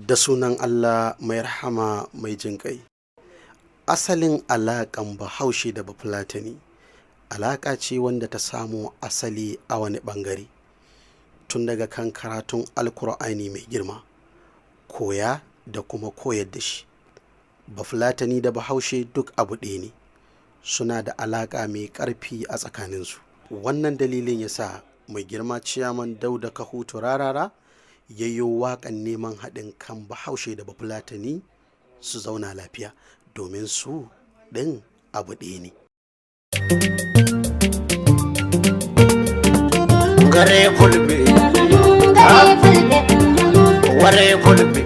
Da sunan Allah mai rahama mai jin ƙai. Asalin alaƙan Bahaushe da Bafulatani alaƙa ce wanda ta samo asali a wani ɓangare tun daga kan karatun Alkur'ani mai girma, koya da kuma koyar da shi. Bafulatani da Bahaushe duk abu ɗaya ne, suna da alaƙa mai ƙarfi a tsakaninsu. Wannan dalilin ya sa mai girma Ciyaman Dauda Kahutu Rarara ya yi waƙan neman haɗin kan Bahaushe da Bafulatani su zauna lafiya domin su ɗin abu ɗaya ne. Gare fulbe. Gare fulɓe. Ware fulbe.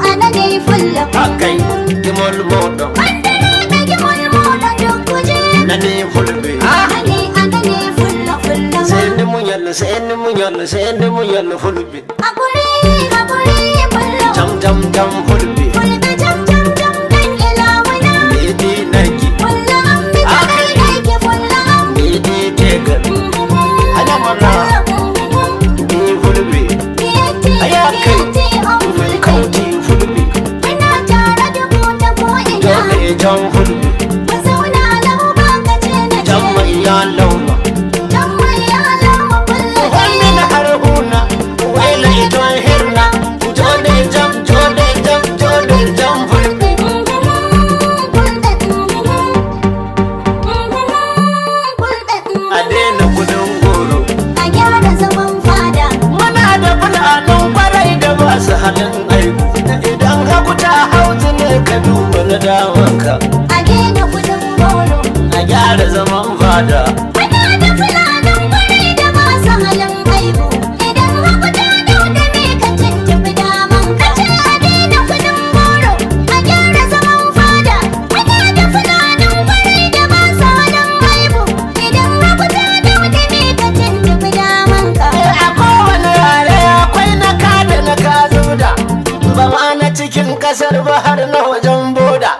Anane fulla. Hakai gimol moɗon. Bandiraɓe, gimol moɗon dokkuje. Nani fulbe. Anane, anane fulla, fulla. Seni munyal, seni munyal, seni munyal fulbe. Hakuri, hakuri fulla. Jam jam jam fulbe. Fulɓe jam jam jam dan ilawuna. Midi nagi. Fulla ammi kadai aike fulla am. Midi tegal. Ana mana. Ni fulbe. Miyatti. Aya kai. Miyatti on fulɓe. Kauti fulbe. Muna tare da ku ta ko'ina. Dole jam fulbe. Mu zauna lau ba ka ce na ce. Jam mai ya lauma. Jam mai ya lauma fulla. Wannan harhuna waila iton hirna. Jode jam, jode jam, jode jam fulbe. A daina kudin goro. A gyara zaman fada. Muna da fulanin kwarai da ba su halin aibu. Idan hagu ta hautu ne ka duba na damanka. A daina kudin goro. A gyara zaman fada. Muna da fulanin kwarai da ba su halin aibu. Idan hagu ta dauda me ka tuntuɓi daman ka ce a daina kudin goro. A gyara zaman fada. Muna da fulanin kwarai da ba su halin aibu. Idan hagu ta dauda me ka tuntuɓi daman ka. A kowane yare akwai na ka da na ka zuda. Ba ma na cikin kasar ba har na wajen boda.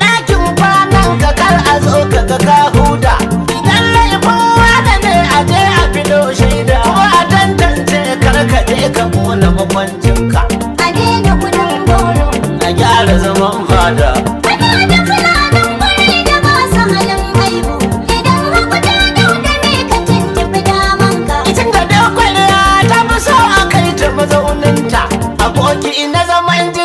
Ɗakin kwanan ka kar a zo ka ga ka huda. Idan laifin wane ne a je a filo shaida. Ko a tantance kar ka je ka kona makwancinka. A daina kudin goro. A gyara zaman fada. Muna da fulanin kwarai da ba su halin aibu. Idan hagu ta dauda me ka tuntuɓi daman ka. Itin da dakwaliya ta fi so a kai ta mazauninta. Aboki na zaman jin